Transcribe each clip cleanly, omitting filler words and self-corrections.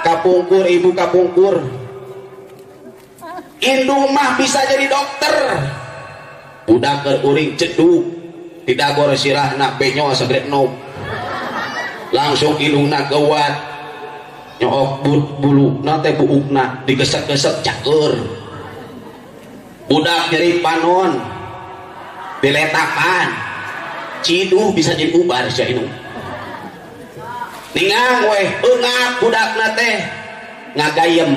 kapungkur ibu kapungkur indung mah bisa jadi dokter budak keur uring ceduk didagor sirahna benyo segede nog langsung indungna geuwat nyook buluna teh buukna digesek-gesek caeur budak nyeri panon diletakan ciduh bisa jadi ubar sia indung ningang weh eungap budakna teh ngagayem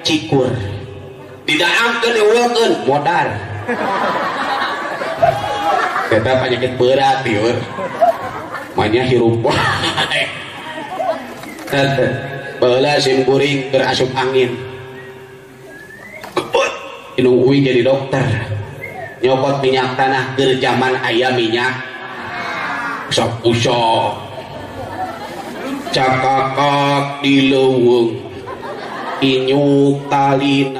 cikur didaamkeun diulkeun modar eta penyakit berat ieu manya hirup wae baheula sim kuring keur asup angin indung uing jadi dokter nyokot minyak tanah keur zaman aya minyak sok usok cakakak di leuweung inyuk talina.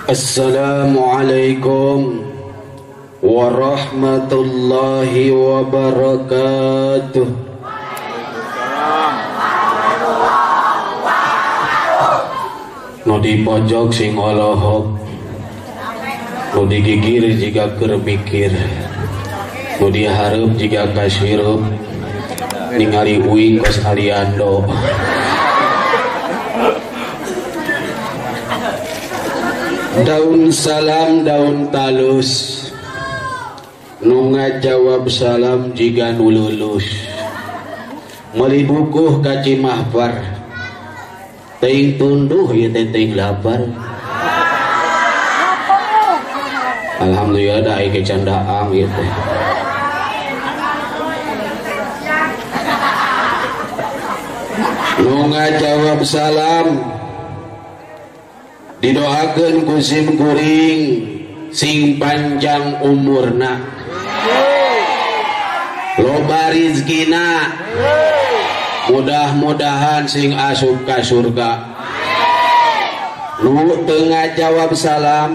Assalamualaikum warahmatullahi wabarakatuh. Nu di pojok sing olohok, nu digigir jiga keur mikir, nu dihareup jiga kasirup, ningali uing kos aliando. Daun salam daun talus, nu ngajawab salam jiga nu lulus, meuli bukuh ka Cimahpar, teuing tunduh ieu teh teuing lapar. Alhamdulillah da aya candaang ieu teh. Nu ngajawab salam didoakeun ku sim kuring sing panjang umurna, loba rizkina, mudah-mudahan sing asup ka surga. Nu teu ngajawab salam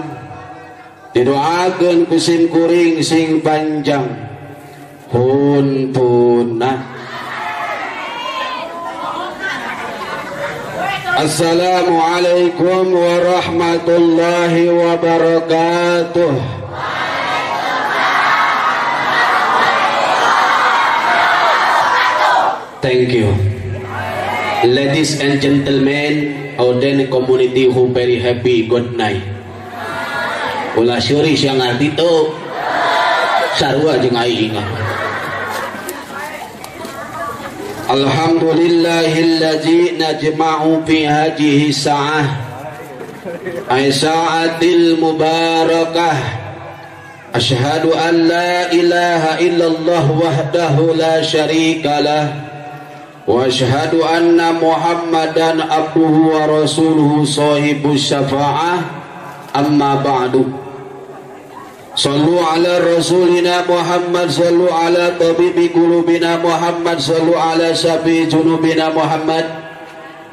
didoakeun ku sim kuring sing panjang huntuna. Assalamualaikum warahmatullahi wabarakatuh. Thank you, ladies and gentlemen, audience community who very happy. Good night. Ulah syuri siang ngarti tuh sarua jeung aing. Alhamdulillahillazi najma'u fi hadhihi sa'ah ay sa'atil mubarakah. Asyhadu an la ilaha illallah wahdahu la syarikalah wa asyhadu anna Muhammadan abduhu wa rasuluhu sahibus syafa'ah. Amma ba'du. Sallu ala rasulina Muhammad, sallu ala tabibi qulubina Muhammad, sallu ala syafi junubina Muhammad.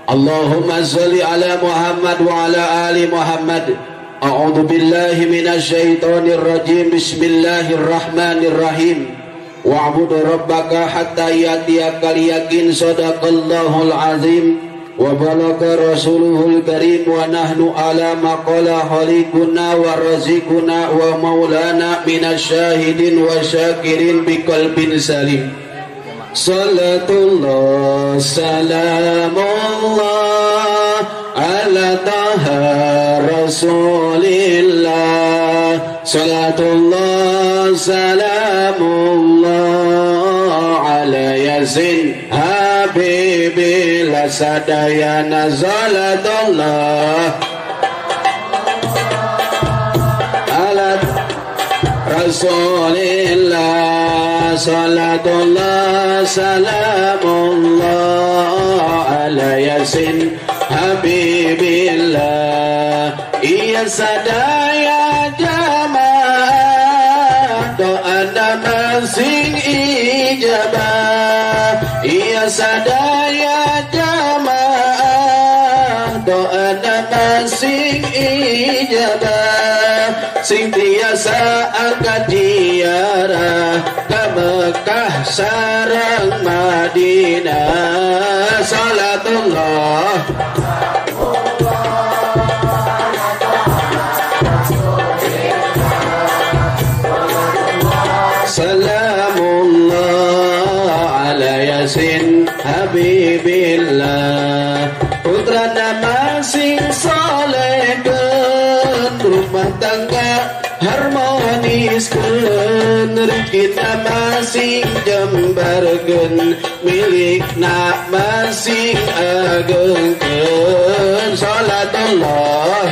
Allahumma salli ala Muhammad wa ala ali Muhammad. A'udzu billahi minasyaitonir rajim. Bismillahirrahmanirrahim. Wa'bud rabbaka hatta ya'tiyakal yaqin. Sadaqallahul azim. wa balagha rasuluhul karim wa nahnu ala ma qala khaliquna wa raziquna wa maulana minasyahidin wa syakirin biqalbin salim. Salatullah salamullah ala taha rasulillah. Salatullah salamullah ala yasin habibillah sadayana. Salatullah ala rasulillah. Salatullah salamullah ala yasin habibillah. Iya sadaya jamaah doa masing ijabah. Iya sadaya jamaah doa masing ijabah. Sing tiasa angkat ziarah ke Mekah sareng Madinah. Salatullah salamullah ala yasin habibillah. Putrana masing solehkeun, rumah tangga harmoniskeun, kita masing jembarkeun, milikna masing agengkeun. Salatullah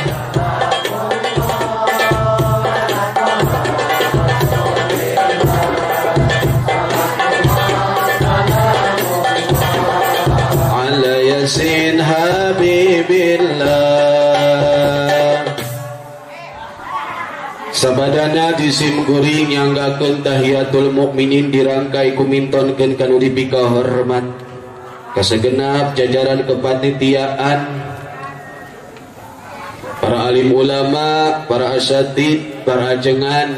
ala yasin habibillah. Sabadana disim guring yang gakeun tahiyatul mukminin dirangkai kumintonkeun kanu dipika hormat kasegenap jajaran kepanitiaan, para alim ulama, para asatid, para ajengan,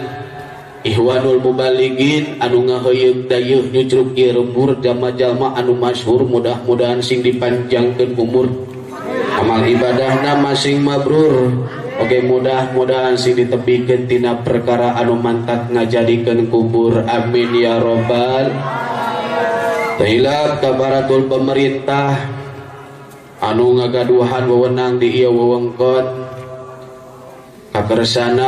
ihwanul mubaligin anu ngaheuyeung dayeuh nyucruk ieu lembur jalma-jalma anu masyhur, mudah-mudahan sing dipanjangkeun umur, amal ibadahna masing mabrur. Oke, mudah-mudahan sing ditepikeun tina perkara anu mantak ngajadikeun kubur. Amin ya robbal. Tahilap kabaratul pemerintah anu ngagaduhan wewenang di ieu wewengkon, kakersana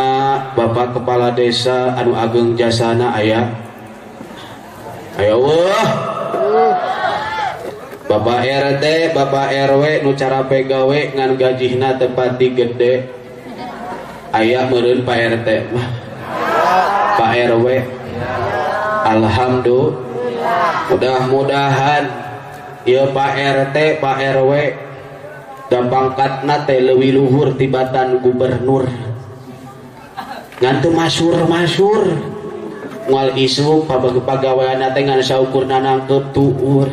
Bapak Kepala Desa anu ageng jasana aya aya weuh, Bapak RT, Bapak RW nu carape gawe ngan gajihna teu pati gede. Aya meureun Pak RT mah, Pak RW. Alhamdulillah. Mudah-mudahan ieu Pak RT, Pak RW dan pangkatna teh leuwih luhur tibatan gubernur. Ngan teu masyhur-masyhur. Moal isuk pagaweanna teh ngan saukurna nangkep tuur.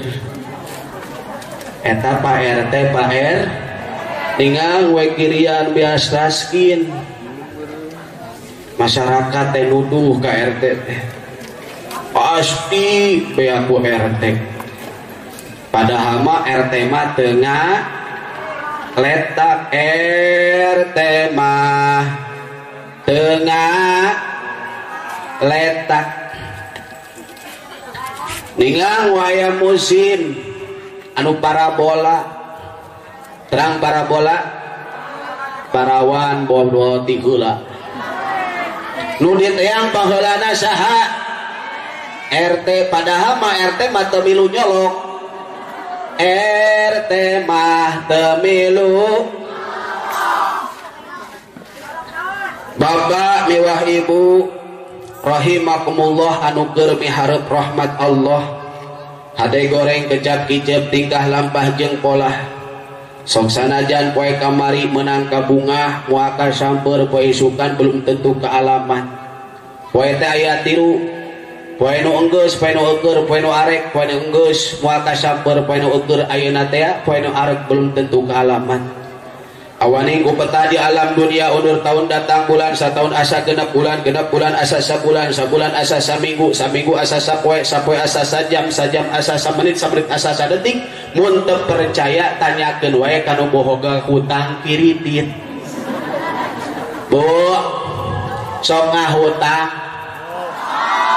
Eta Pak RT, Pak R ningang we kirian bias raskin. Masyarakat teh nuduh ka RT teh pasti bea ku RT, padahal mah RT mah teu ngaletak, RT mah teu ngaletak. Ningang waya musim anu parabola, terang parabola, parawan bodo ti heula. Nu diteang paheulana saha? RT, padahal mah RT mah teu milu nyolok. RT mah teu milu. Bapak miwah ibu rahimakumullah anu keur miharep rahmat Allah. Hade goreng kecap kicep tingkah lampah jeung polah. Sok sanajan poe kamari menang ka bungah moal ka samper poe isukan belum tentu kealaman. Poe teh aya tiru, poe nu enggeus, poe nu eueur, poe nu arek, poe nu enggeus moal ka samper, poe nu eueur ayeuna teh poe nu arek belum tentu kealaman. Awaning ku peta di alam dunia undur tahun datang bulan satahun asa genep bulan genep bulan asa sabulan sabulan asa saminggu saminggu asa sapoe sapoe asa sajam sajam asa samenit samenit asa sadetik. Mun teu percaya tanyakeun wae ka nu boga hutang kiritit. Bu, sok ngahutang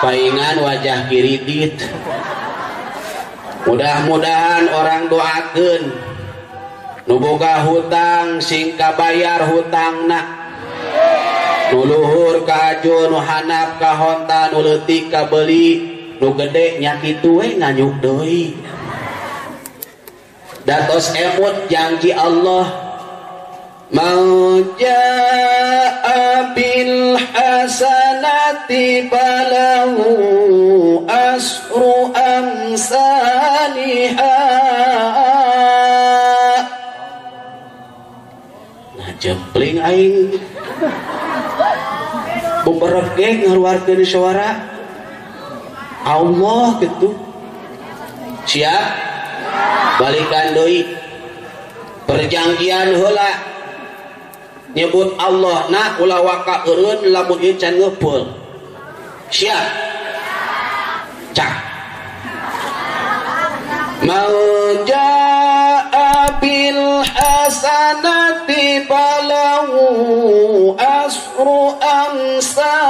paingan wajah kiritit. Mudah-mudahan orang doakeun nu boga hutang sing kabayar hutangna, nu luhur ka ajo, nu handap ka honta, nu leutik ka beuli, nu gede nya kitu we nganyuk deui. Datos emut janji Allah, man jaa bil hasanati falahu asru amsalha. Jempling aing beberapa geng ngeluarkeun suara Allah gitu. Siap balikan deui perjanjian heula nyebut Allah na ulah waka eureun lamun ieu can ngepeul. Siap cak man jaa bil hasanati falahu asru amsalha.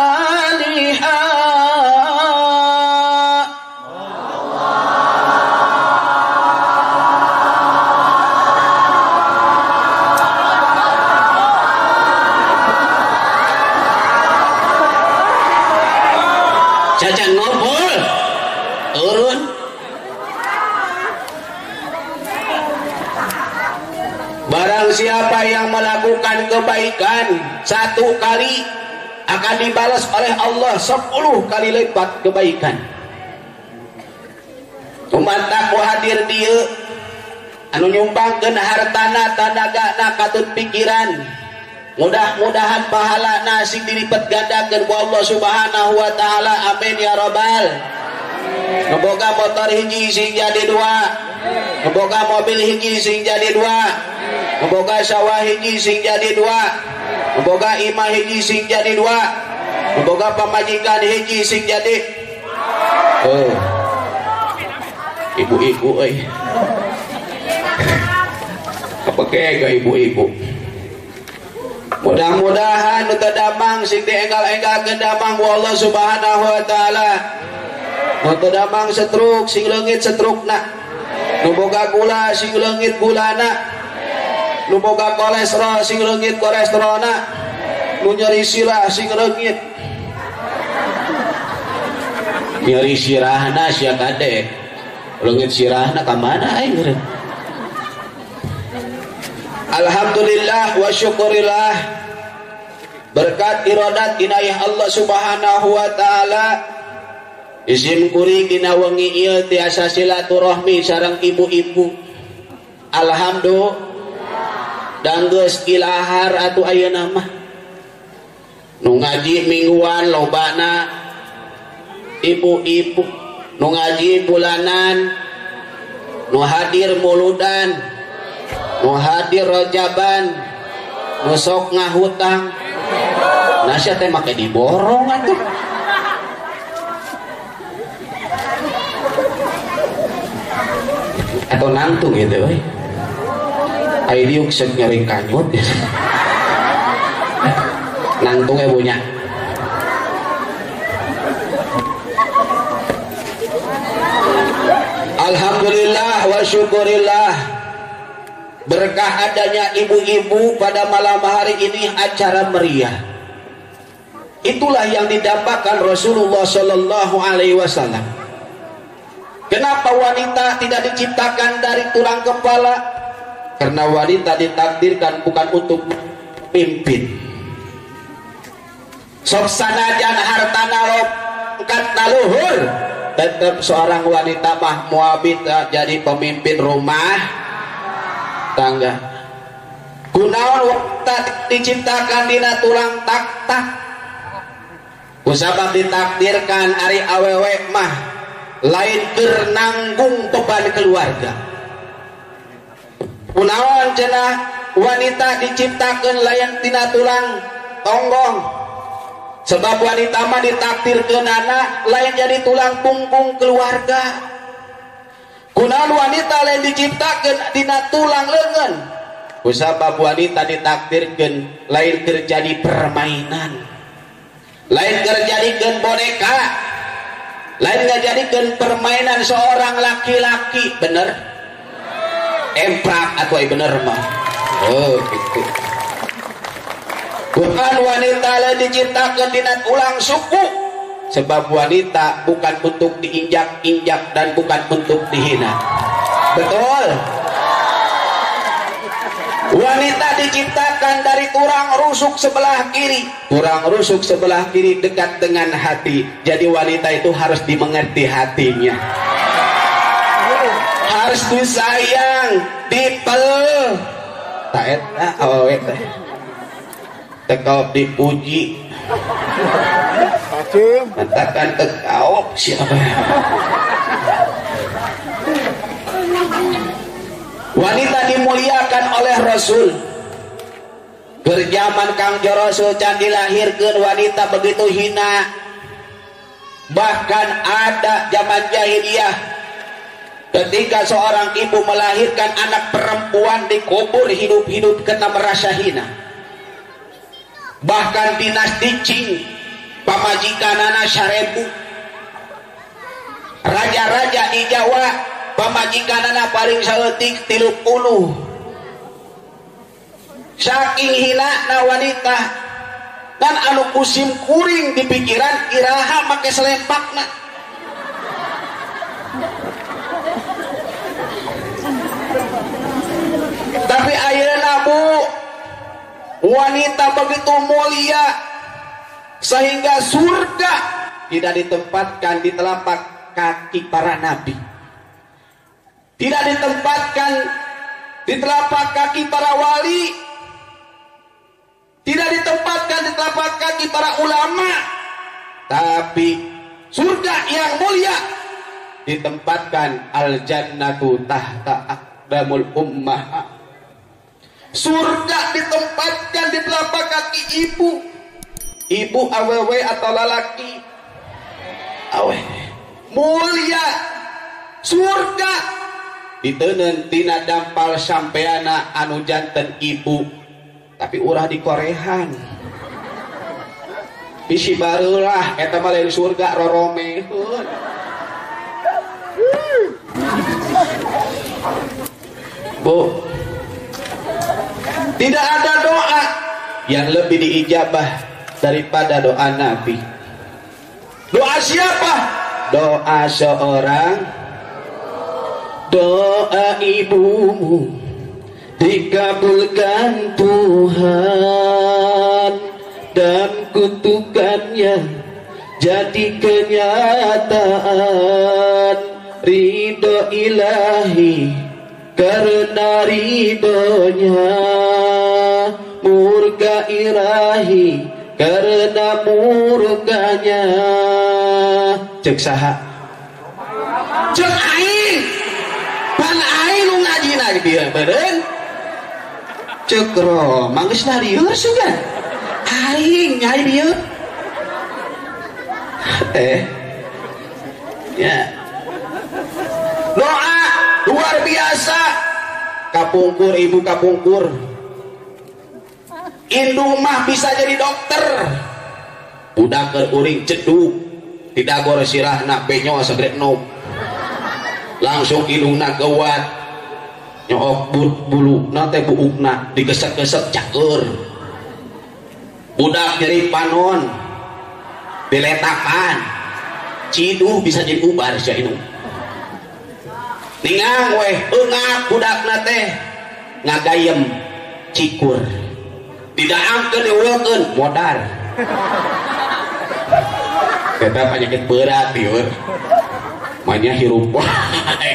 Cacan ngobrol urun. Barang siapa yang melakukan kebaikan satu kali akan dibalas oleh Allah 10 kali lipat kebaikan. Umat aku hadir dieu anu nyumbangkeun hartana tanagana katut pikiran. Mudah-mudahan pahalana sing dilipet gandakeun ku Allah Subhanahu wa taala. Amin ya rabbal. Ngeboga motor hiji sing jadi dua, ngeboga mobil hiji sing jadi dua, ngeboga sawah hiji sing jadi dua, ngeboga imah hiji sing jadi dua, ngeboga pamajikan hiji sing jadi. Oh, ibu-ibu euy. Apa ke ibu-ibu? Mudah-mudahan nu teu damang sing dienggal-enggalkeun damang ku Allah Subhanahu wa taala. Nu teu damang setruk sing leungit setrukna. Nu boga gula sing leungit gulana. Nu boga kolesterol sing leungit kolesterolna. Nu nyeri sirah sing leungit. Nyeri sirahna sia kade. Leungit sirahna ka mana aing eureun? Alhamdulillah wa syukurillah, berkat iradat inayah Allah Subhanahu wa taala izin kuring dina wengi ieu tiasa silaturahmi sareng ibu-ibu. Alhamdulillah dan geus ilahar atuh ayeuna mah nu ngaji mingguan lobana ibu-ibu, nu ngaji bulanan, nu hadir muludan, nu hadir rojaban, nu sok ngahutang. Nasya teh make diborong atuh. Atau nangtung gitu euy. Ai diuk seuk nyering kanyut. Nangtung we punya. Alhamdulillah wa syukurillah, berkah adanya ibu-ibu pada malam hari ini acara meriah. Itulah yang didambakan Rasulullah Shallallahu Alaihi Wasallam. Kenapa wanita tidak diciptakan dari tulang kepala? Karena wanita ditakdirkan bukan untuk pimpin. Sok sanajan hartana longkat luhur, tetap seorang wanita mah muabit jadi pemimpin rumah tangga. Kunaon wanita diciptakan dina tulang tak-tak? Kusabab ditakdirkan ari awewe mah lain keur nanggung beban keluarga. Kunaon cenah wanita diciptakeun lain tina tulang tonggong. Sebab wanita mah ditakdirkeunana lain jadi tulang punggung keluarga. Kunaon wanita lain diciptakeun dina tulang leungeun? Kusabab wanita ditakdirkeun lain keur jadi permainan, lain keur jadikeun boneka, lain ngajadikeun permainan seorang laki-laki. Bener? Emprak atau bener mah? Oh gitu. Bukan wanita lain diciptakeun dina tulang suku. Sebab wanita bukan untuk diinjak-injak dan bukan untuk dihina. Betul? Wanita diciptakan dari tulang rusuk sebelah kiri. Tulang rusuk sebelah kiri dekat dengan hati. Jadi wanita itu harus dimengerti hatinya. Harus disayang, dipel. Tak eta awewe teh. Tekau dipuji. Matakan tekau siapa? Wanita dimuliakan oleh Rasul. Berjaman Kangjeng Rasul can dilahirkeun wanita begitu hina. Bahkan ada zaman jahiliyah ketika seorang ibu melahirkan anak perempuan dikubur hidup-hidup karena merasa hina. Bahkan dinasti Qing pamajikanana 1000. Raja-raja di Jawa pamajikanana paling saeutik 30. Saking hinana wanita dan anu kusim kuring di pikiran iraha make selempakna. Tapi ayeuna Bu, wanita begitu mulia sehingga surga tidak ditempatkan di telapak kaki para nabi, tidak ditempatkan di telapak kaki para wali, tidak ditempatkan di telapak kaki para ulama, tapi surga yang mulia ditempatkan al-jannatu tahta aqdamul ummah. Surga ditempatkan di telapak kaki ibu. Ibu awewe atau lalaki? Awewe. Mulia. Surga diteunkeun tina dampal sampeana anu janten ibu, tapi urah dikorehan. Bisi bareulah eta mah lain surga roromeheun. Bu, tidak ada doa yang lebih diijabah daripada doa Nabi. Doa siapa? Doa seorang, doa ibumu dikabulkan Tuhan, dan kutukannya jadi kenyataan. Ridho ilahi karena ridhonya, murka ilahi karena murkanya. Cek saha? Cek aing. Pan aing nu ngajina di dieu beureun. Cek Roma geus lieur sugan. Aing nyai dieu. Ya. Doa luar biasa. Kapungkur ibu kapungkur. Indung mah bisa jadi dokter. Budak keur uring ceduk, didagor sirahna benyo sagede nog. Langsung indungna geuwat. Nyook buluna teh buukna digesek-gesek caeur. Budak nyeri panon diletakan. Ciduh bisa jadi ubar sia indung. Ningang weh eungap budakna teh ngagayem cikur. Didaangkeun diulkeun modar. Eta penyakit berat ieu. Manya hirup wae.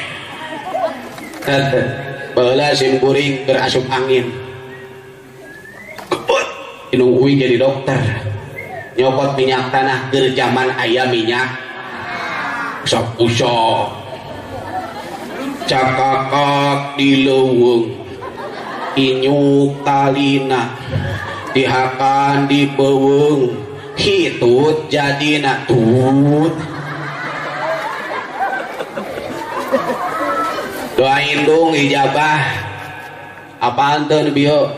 Baheula sim kuring keur asup angin. Kebut indung uing jadi dokter. Nyokot minyak tanah keur jaman aya minyak. Sok usok. Cakakak di leuweung. Inyuk talina dihakan di beuweung hitut jadina tut. Doa indung ijabah. Apaan teu bio?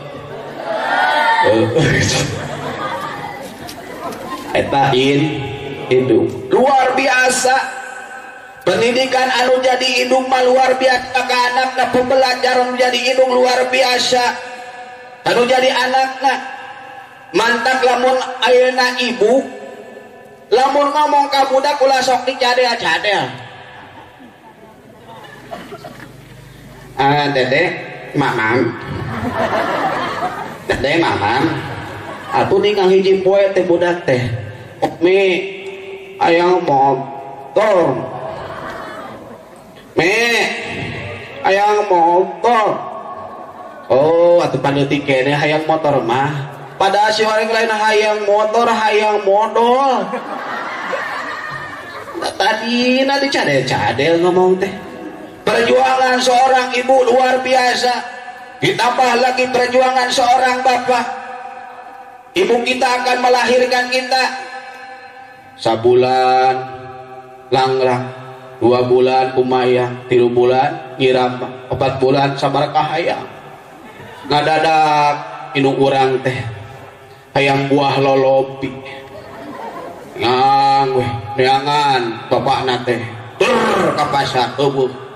Eta indung luar biasa. Pendidikan anu jadi indung mah luar biasa ka anakna, pembelajaran jadi indung luar biasa anu jadi anakna. Mantap lamun ayeuna ibu lamun ngomong ka budak ulah sok dicadel-cadel. Ah teteh mamam, teteh mamam atuh ningal hiji poe teh budak teh mi ayang motor, me ayang motor. Oh atuh paneutik keneh hayang motor mah, padahal si orang lain hayang motor hayang modal. Tadi nanti cadel-cadel ngomong teh. Perjuangan seorang ibu luar biasa, ditambah lagi perjuangan seorang bapak. Ibu kita akan melahirkan kita sabulan langlang, 2 bulan kumayang, 3 bulan ngiram, 4 bulan sabar kahayang. Ngadadak indung urang teh hayang buah lolopi. Ngang weh neangan bapakna teh tur ka pasar eueuh.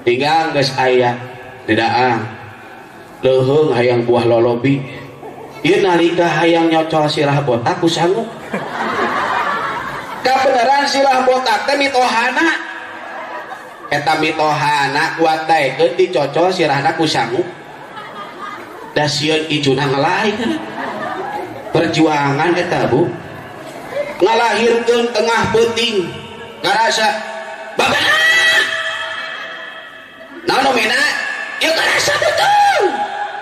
Tinggal geus aya didaang leuheung hayang buah lolobi. Ieu nalika hayang nyocol sirah botak ku sanggup. Kabeneran sirah botak teh mitohana. Eta mitohana kuat daekeun dicocol sirahna ku sanggup. Da sieun ijuna ngelai. Perjuangan eta Bu. Ngalahirkeun tengah peuting ngarasa bapak naon mina ieu karasa betul.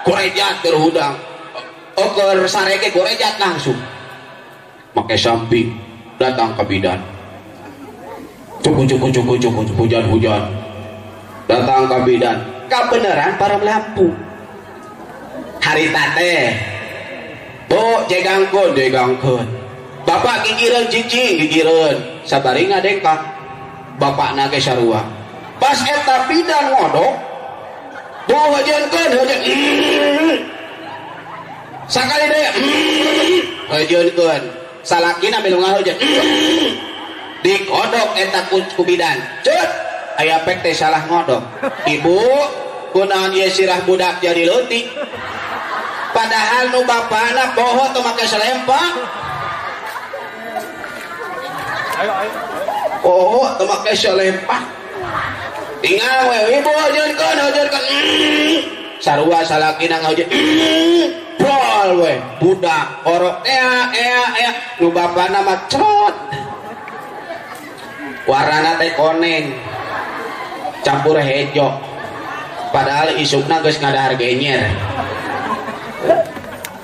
Gorejat keur hudang. Oker sareke gorejat langsung. Make samping datang ke bidan. Cukup cukup cukup cukup hujan-hujan. Datang ke bidan. Kabeneran para lampu. Harita teh. Bu jegangkeun jegangkeun. Bapak gigireun cicing gigireun. Sabari ngadengkak. Bapakna ge sarua. Pas eta bidan ngodok, bu hujankeun hujan. Sakali deui hujankeun. Salakina milu ngahujan. Dikodok eta ku bidan. Cut, aya pek teh salah ngodok. Ibu, kunaon ieu sirah budak jadi leutik. Padahal nu bapana poho teu make selempang. Ayo ayo. Poho teu make selempang. Tinggal we ibu hujankeun hujankeun. Sarua salakina ngahujan. Brol we budak orok ea ea ea nu bapana mah crot. Warnana teh koneng campur hejo. Padahal isukna geus ngadahar genyer.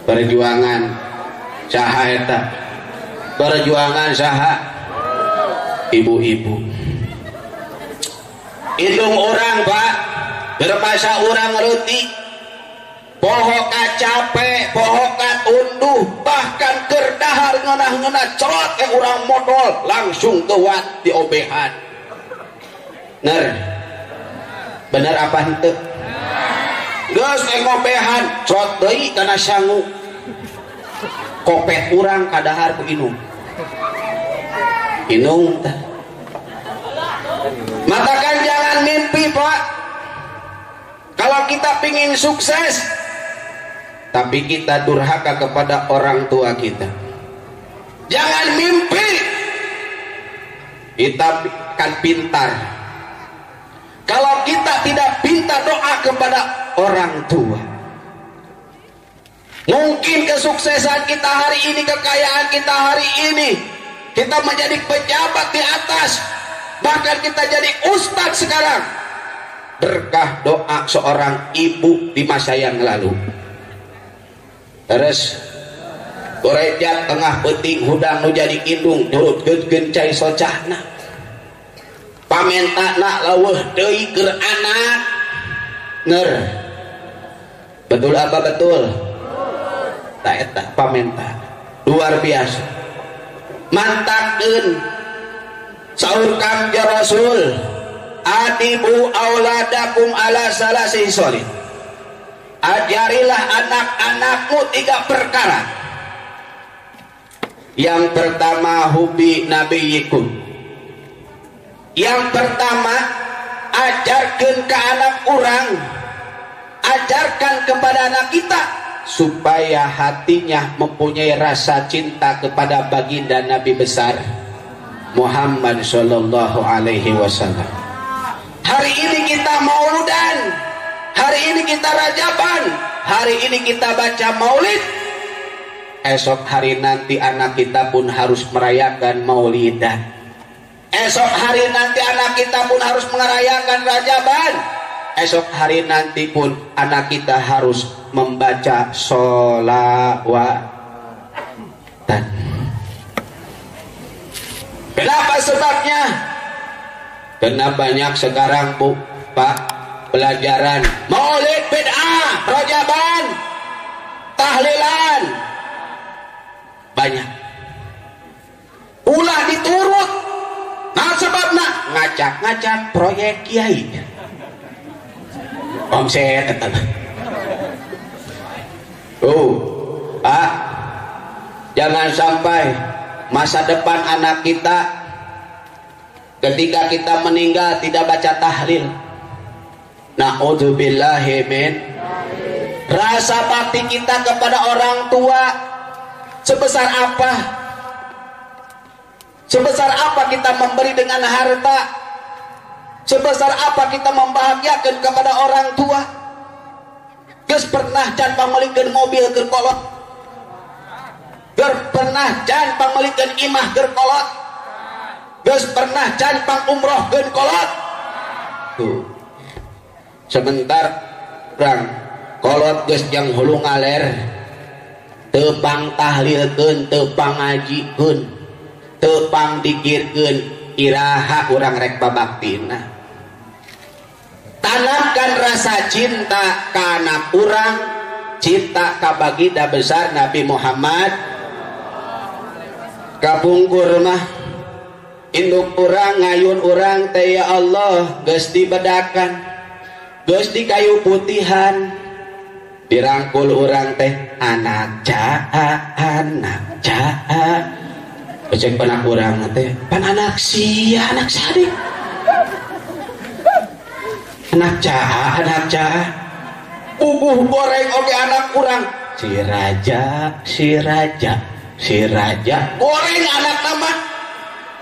Perjuangan saha eta? Perjuangan saha? Ibu-ibu. Indung orang Pak, bermasa orang leutik, poho ka capek, poho ka tunduh, bahkan keur dahar ngeunah-ngeunah cerot urang modal langsung keuat diobehan. Ner, bener apa henteu? Geus ngobehan, cerot deui kana sangu. Kopet urang kadahar ku inung. Inung teh. Matakan jangan mimpi Pak. Kalau kita pingin sukses, tapi kita durhaka kepada orang tua kita. Jangan mimpi. Kita kan pintar. Kalau kita tidak pintar doa kepada orang tua, mungkin kesuksesan kita hari ini, kekayaan kita hari ini, kita menjadi pejabat di atas, bahkan kita jadi ustadz sekarang, berkah doa seorang ibu di masa yang lalu. Terus gorejat tengah peuting hudang nu jadi indung nurutkeun cai socahna, pamentana leuweuh deui keur anak. Ner, Betul apa betul? Tak eta pamenta luar biasa. Mantakeun saur Kangjeng Rasul, adibu auladakum ala salasi solid. Ajarilah anak-anakmu 3 perkara. Yang pertama, hubi nabiyikum. Yang pertama, ajarkan ke anak orang, ajarkan kepada anak kita supaya hatinya mempunyai rasa cinta kepada baginda Nabi besar Muhammad Shallallahu Alaihi Wasallam. Hari ini kita mauludan, hari ini kita rajaban, hari ini kita baca maulid. Esok hari nanti anak kita pun harus merayakan maulidan. Esok hari nanti anak kita pun harus merayakan rajaban. Esok hari nanti pun anak kita harus membaca sholawatan. Kenapa sebabnya? Karena banyak sekarang Bu, Pak, pelajaran maulid bid'ah, rajaban, tahlilan banyak. Ulah diturut. Nah sebabna ngacak-ngacak proyek kiai. Omset eta. Oh, Pak, jangan sampai masa depan anak kita ketika kita meninggal tidak baca tahlil. Na'udzubillahi min. Rasa bakti kita kepada orang tua sebesar apa? Sebesar apa kita memberi dengan harta? Sebesar apa kita membahagiakan kepada orang tua? Geus pernah can pamelikeun mobil keur kolot? Geus pernah can pamelikeun imah keur kolot? Geus pernah can pangumrohkeun kolot? Tuh. Sebentar urang kolot geus jang hulu ngaler, teu pang tahlilkeun, teu pang ngajikeun, teu pang dikirkeun, iraha urang rek babaktina. Tanamkan rasa cinta ka anak urang, cinta ka baginda besar Nabi Muhammad. Kapungkur mah induk urang ngayun urang teh ya Allah geus dibedakan, geus di kayu putihan, dirangkul urang teh anak caa, anak caa. Becek panak urang teh pan anak sia, anak sadik, anak caa, anak caa. Ubuh goreng oge anak urang, si raja, si raja, si raja goreng anak nama.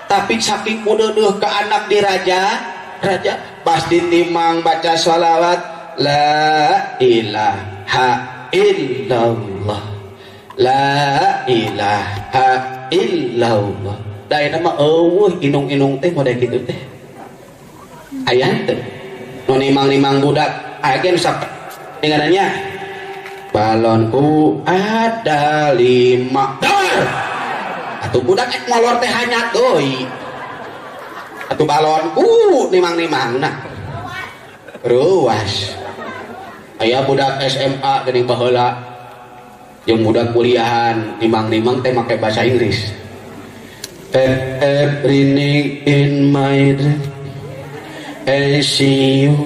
Tapi saking kudeuh ke anak di raja, raja pasti timang baca sholawat la ilaha illallah, la ilaha illallah. Da eta mah eueuh inung-inung teh model kitu teh. Aya teh nu nimang-nimang budak aya ge nu ngarannya balonku ada 5. Dar. Atuh budak ek molor teh hanyat deui. Atuh balonku nimang-nimangna. Ruas. Aya budak SMA geuning baheula jeung budak kuliahan nimang-nimang teh make bahasa Inggris. Every night in my dream I see you,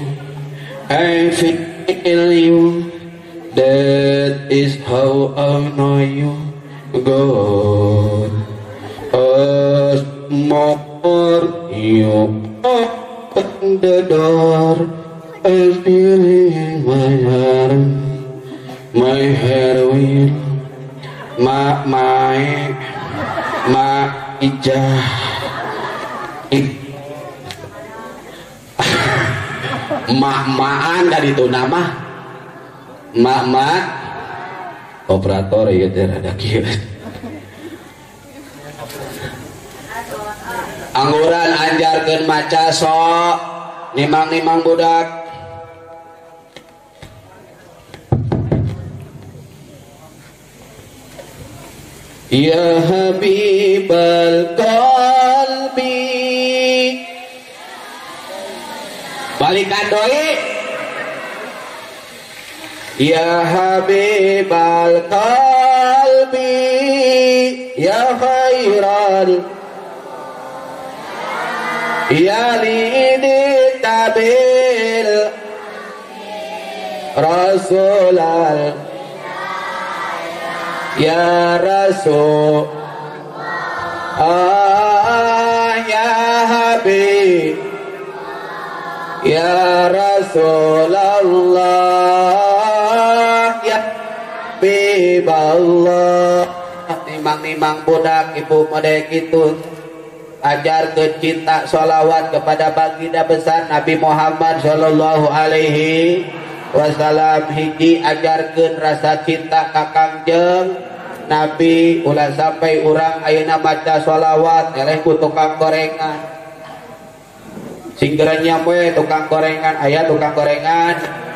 I feel you, that is how I know you, God. As more you open the door, I feel in my heart, my hair will, ma my, ma ijah, mak-maan dari itu nama mak-mak operator ya teh rada kieu. Angguran anjarkeun maca sok nimang-nimang budak. Ya Habibal qalbi. Balikan doi. Ya Habibal qalbi ya khairal ya lidi tabil Rasulal ya Rasul ya Habib ya Rasulullah ya Habibullah. Nimang-nimang budak ibu mode kitu ajar ke cinta sholawat kepada baginda besar Nabi Muhammad sallallahu alaihi wasallam. Hiji ajarkeun rasa cinta ka Kangjeng Nabi, ulah sampai urang ayeuna maca sholawat eleh ku tukang gorengan. Singgerannya we tukang gorengan, aya tukang gorengan.